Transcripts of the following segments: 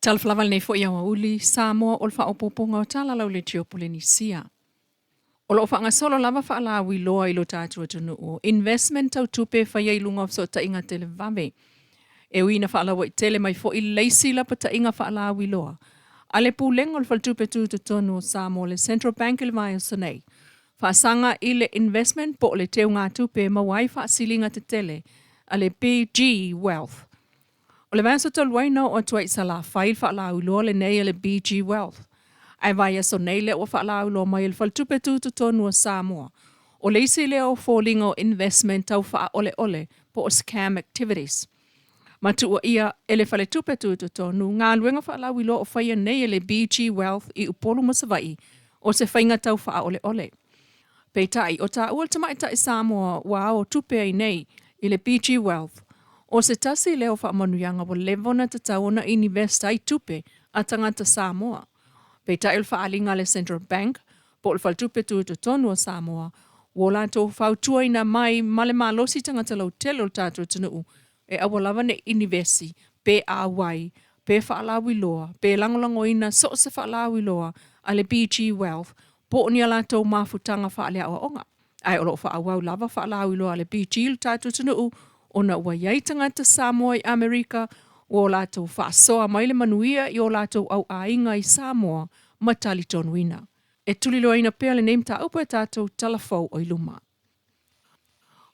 Talofa lava i lenei foi aoauli, Samoa o le faaopoopoga o tala lau le Geopolenisia. O lo o faagasolo lava faalauiloa i lo tatou atunuu, investment tau tupe e faia i luga o fesootaiga televave. E ui ina faalauaitele mai foi le isi lapataiga faalauiloa a le Pulega o le Faletupe Tutotonu o Samoa le Central Bank i le vaiaso nei, faasaga i le investment po o le teugatupe e maua ai faasiliga tetele a le BG Wealth. O le vaiaso talu ai na oo atu ai i Salafai le faalauiloa lenei a le BG Wealth. Ae vaiaso nei lea ua faalauiloa mai e le Faletupe Tutotonu o Samoa, o le isi lea o foliga o investment tau faaoleole po o scam activities. Ma tuuaia e le Faletupe Tutotonu galuega faalauiloa o faia nei e le BG Wealth i Upolu ma Savaii o se faiga tau faaoleole. Peitai, o taua le tamaitai Samoa ua ao tupe ai nei i le BG Wealth, o se tasi lea o faamanuiaga ua leva ona tatau ona inivest ai tupe a tagata Samoa. Peitai o le faaaliga a le Central Bank po o le Faletupe Tutotonu o Samoa, ua o latou fautuaina mai ma le malosi tagata lautele o le tatou atunuu e aua lava ne i inivesi pe auai pe faalauiloa pe lagolagoina so o se faalauiloa a le BG Wealth po o ni a latou mafutaga faaleaoaoga. Ae o lo o faaauau lava faalauiloa a le BG i le tatou atunuu ona ua i ai tagata Samoa i Amerika ua o latou faasoa mai le manuia i o latou auaiga i Samoa ma talitonuina. E tuliloaina pea lenei mataupu e tatou tala fou o i luma.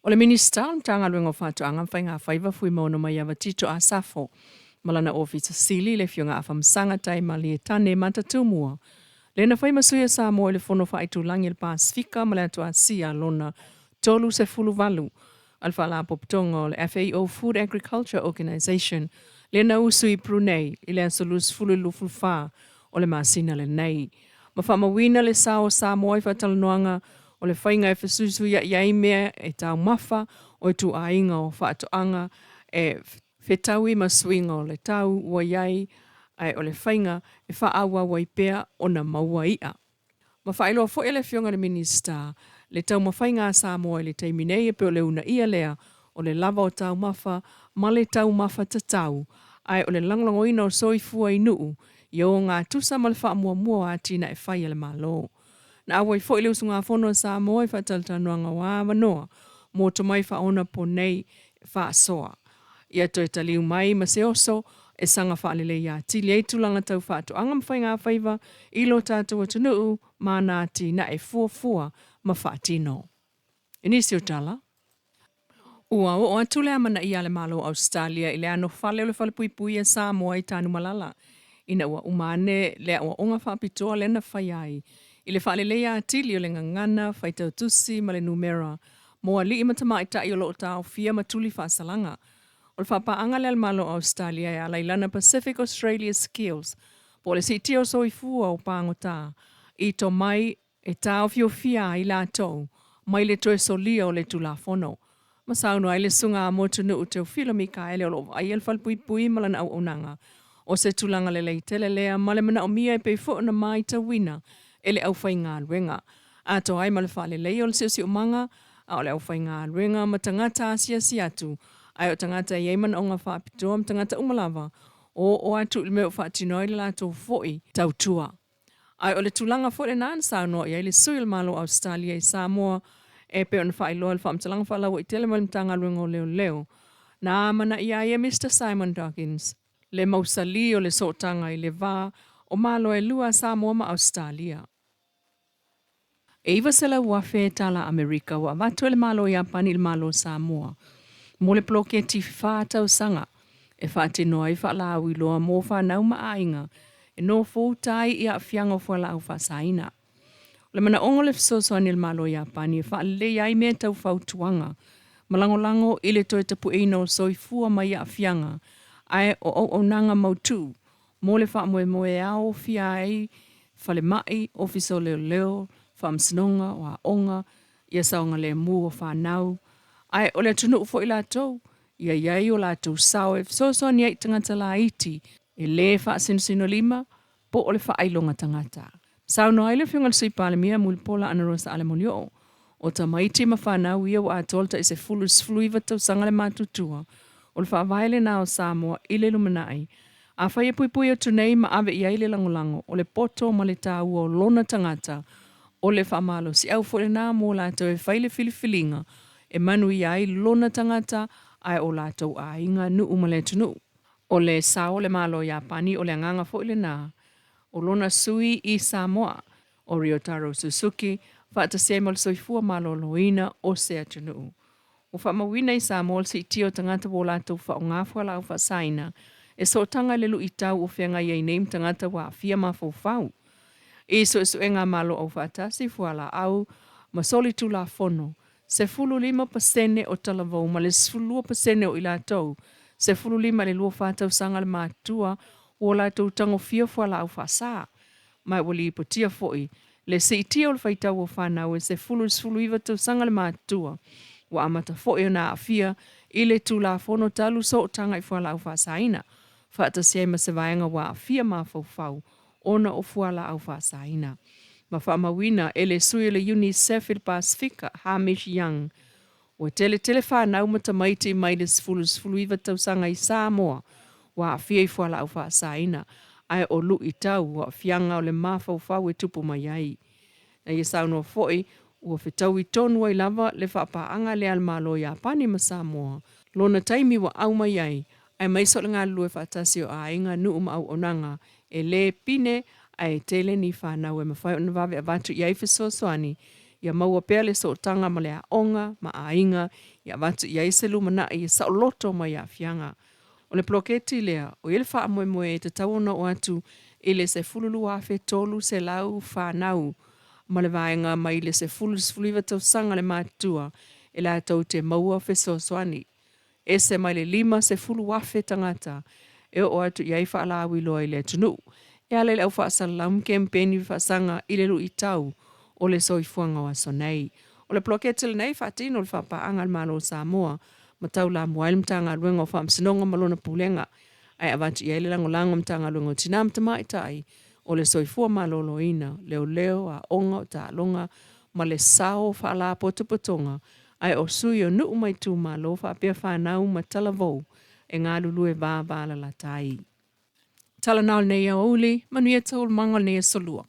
O le Minisita o le Matagaluega o Faatoaga ma Faigafaiva Fuimaono Maiava Tito Asafo ma lana Ofisa Sili le Afioga Afamasaga Taimalie Tane Matatumua lea na fai ma sui o Samoa i le Fono Faaitulagi a le Pasefika ma le Atu Asia lona 38 a le Faalapotopotoga o le FAO Food Agriculture Organization lea na usu i Brunei i le aso 20 i le 24 o le masina lenei. Ma faamauina le sao o Samoa i faatalanoaga o le faiga e fesuisuia'i ai mea e taumafa o ituaiga o faatoaga e fetaui ma suiga o le tau ua i ai, ae o le faiga e faaauau ai pea ona maua i'a. Ma faailoa foi e le Afioga i le Minisita le taumafaiga a Samoa i le taimi nei e pei o le uunaia lea o le lava o taumafa ma le taumafa tatau, ae o le lagolagoina o soifua i nuu ia ogatusa ma le faamuamua o atinae fai a le Malo. Na auai foi le usugafono a Samoa i faatalatalanoaga o avanoa mo tomai faaonaponei faasoa. Ia toe taliu mai ma se oso e saga faaleleia atili ai tulaga tau faatoaga ma faigafaiva i lo tatou atunuu ma ana atinae fuafua ma faatino. I nisi o tala, ua oo atu le amanaia a le Malo o Ausetalia i le anofale o le Falepuipui a Samoa i Tanumalala ina ua uma ane le aoaoga faapitoa lea na faia ai i le faaleleia atili o le gagana, faitautusi ma le numera mo alii ma tamaitai o lo o taofia ma tuli faasalaga. O le faapaaga lea a le Malo o Ausetalia e ala i lana Pacific Australia Skills po o le siitia o soifua o pagota i tomai e taofiofia ai latou mai le toe solia o le Tulafono. Ma saunoa ai le Susuga a Motunuu Teofilo Mikaele o lo o vaaia le falepuipui ma lana auaunaga. O se tulaga lelei tele lea ma le manaomia e pei foi ona matauina e le aufaigaluega. Atoa ai ma le faaleleia o le siosiomaga a o le aufaigaluega ma tagata asiasi atu, ae o tagata e i ai manaoga faapitoa ma tagata uma lava o oo atu i le mea o faatino ai le latou foi tautua. Ae o le tulaga foi lena na saunoa i ai le sui o le Malo o Ausetalia i Samoa e pei ona faailoa i le faamatalaga faalauaitele mai le Matagaluega o Leoleo, na amanaia ai e Mister Simon Dawkins le mausali o le sootaga i le va o Malo e lua a Samoa ma Ausetalia. E 900,000 tala Amerika ua avatu e le Malo o Iapani i le Malo o Samoa mo le poloketi fa tausaga e faatino ai faalauiloa mo fanau ma aiga e nofouta ai i aafiaga o fualaau faasaina. O le manaoga o le fesoasoani a le Malo o Iapani e faaleleia ai mea tau fautuaga ma lagolago i le toe tapueina o soifua mai aafiaga ae o auaunaga mautū mo le faamoemoe e aofia ai falemai, ofisa o leoleo, faamasinoga, o aoga, ia saogalemu o fanau, ae o le atunuu foi latou, ia i ai o latou sao e fesoasoani ai i tagata laiti e lē faasinosinolima po o le faailoga tagata. Saunoa ai le Afioga i le Sui Palemia Mulipola Anarosa Ale Molioo, o tamaiti ma fanau ia ua atoa le tai 10 i le 19 tausaga le matutua, o le faavae lena o Samoa i le lumanai. Afai e puipui atu nei ma ave i ai le lagolago, o le poto ma le taua o lona tagata, o le faamalosiau foi lena mo latou e fai le filifiliga e manuia ai lona tagata ae o latou aiga, nuu ma le atunuu. O le sao o le Malo o Iapani, o le agaga foi lena o lona sui i Samoa, o Ryotaro Suzuki, faatasi ai ma le soifua maloloina o se atunuu. Ua faamauina i Samoa le siitia o tagata ua o latou faaaoga fualaau faasaina e sootaga i le luitau o feagai ai nei ma tagata ua aafia mafaufau. I suesuega a Malo Aufaatasi, fualaau ma solitulafono, 15% o talavou ma le 12% o i latou 15 i le 24 tausaga le matutua ua o latou tagofia fualaau faasa. Ma ua lipotia foi le siitia o le faitau o fanau e 10 i le 19 tausaga le matutua ua amata foi ona aafia i le Tulafono talu sootaga i fualaau faasaina, faatasi ai ma se vaega ua aafia mafaufau ona o fualaau faasaina. Ma faamauina e le sui o le UNICEF i le Pasefika, Hamish Young, ua tele tele fanau ma tamaiti mai le 10 i le 19 tausaga i Samoa ua aafia i fualaau faasaina, ae o luitau o aafiaga o le mafaufau e tupu mai ai. Na ia saunoa foi ua fetaui tonu ai lava le faapaaga lea a le Malo o Iapani ma Samoa, lona taimi ua au mai ai, aemaise o le galulue faatasi o aiga, nuu ma auaunaga e lē pine ae tele ni fanau e mafai ona vave avatu i ai fesoasoani ia maua pea le sootaga ma le aoga ma aiga ia avatu i ai se lumanai e saoloto mai aafiaga. O le poloketi lea, o ia le faamoemoe e tatau ona oo atu i le 12,300 fanau ma le vaega mai le 10 i le 19 tausaga le matutua e latou te maua fesoasoani. Ese mai le 50,000 tagata e oo atu i ai faalauiloa i le atunuu e ala i le au faasalalau ma kemepeni faasaga i le luitau o le soifuaga o aso nei. O le poloketi lenei e faatino le faapaaga a le Malo o Samoa ma taulamua ai le Matagaluega o Faamasinoga ma lona Pulega ae avatu i ai le lagolago a Matagaluega o Tina ma Tamaitai, o le Soifua Maloloina, Leoleo, Aoga o Taaloga ma le Sao o Faalapotopotoga ae o sui o nuu ma itumalo faapea fanau ma talavou e galulue vavalalata ai. Tala na o lenei aoauli, manuia taualumaga o lenei aso Lua.